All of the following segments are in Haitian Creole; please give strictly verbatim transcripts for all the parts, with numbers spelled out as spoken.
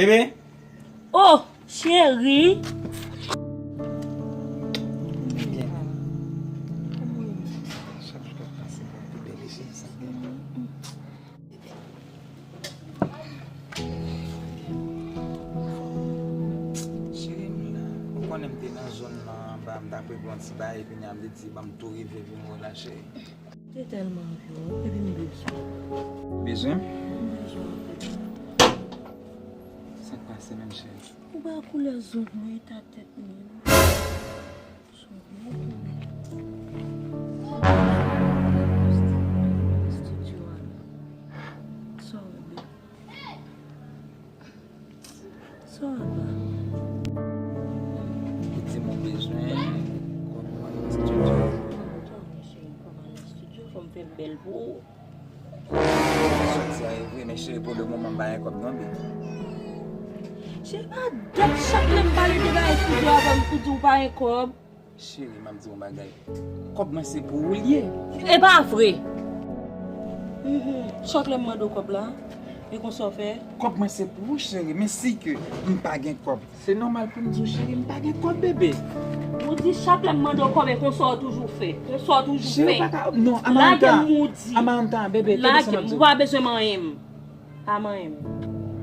Bebe. Oh, cheri. Cheri, m la. Ou konnen m te nan zòn nan anba, m t ap regle yon ti bagay, epi kounya m te di, ban m tou rive vin wè w la, cheri. Te tèlman anvi w, epi m bezwen. Bezwen? M bezwen anpil. Sa k pase menm, cheri? Ou pa koulè zong mwen, eta tèt mwen. Sou mwen, estidyo a la. Sa w wè, bebe? Sa w wè, pa? Ou di m ou bezwen kòb pou al nan estidyo. Kòman, cheri, kòman al nan estidyo? Fò m fè m bèl pou ou. Soti a e vre, men cheri, pou le moman m pa gen kòb non, bebe. Cheri, pa dat chak lè m pale de bagay estidyo a, pou di w pa gen kòb. Cheri, m ap di w yon bagay. Kòb mwen se pou ou l ye. E pa vre. Mhm. Chak lè m mande w kòb la, e konsa w fè? Kòb mwen se pou ou, cheri, men si ke m pa gen kòb, se nòmal pou m di w, cheri, m pa gen kòb, bebe. Ou di chak lè m mande w kòb, e konsa w toujou fè. Konsa w toujou fè. Cheri, pa ka, non, Amanta. Lage m, ou di. Amanta, bebe, tande sa m ap di w. Ou pa bezwen manyen m. Pa manyen m.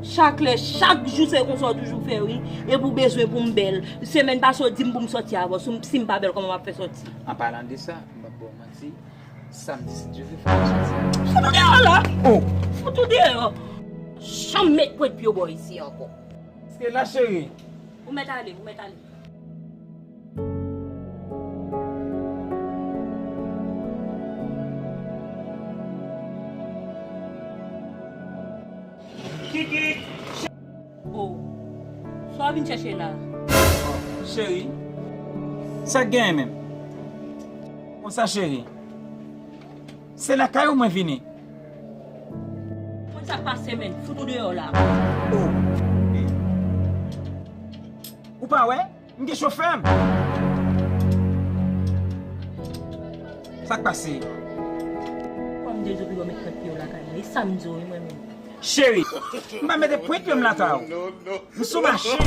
Chak lè, chak jou se konsa w toujou fè, wi. Epi w bezwen pou m bèl. Semèn pase w di m pou m sòti avè w. Si m, si m pa bèl, kòman m ap fè sòti? An palan de sa, m p ap ba w manti. Samdi, si Dye vle, fò nou sòti. Fout ou deyò la! Oh! Fout ou deyò! Janm met pwent pye w bò isi ankò. Èske la, cheri? Ou mèt ale, ou mèt ale. Oh, sa w vin chèche la? Cheri, sa k genyen menm? Konsa, cheri, se lakay ou mwen vini. Konn sa k pase, menn, fout ou deyò la. Oh. Ou pa wè? M gen chofè m. Sa k pase? Kòm de zo pi bon met pwent pye w lakay mwen. E sa m di w, wi, mwen menm. Cheri, m pa mete pwent pye m lakay ou. M sou machin.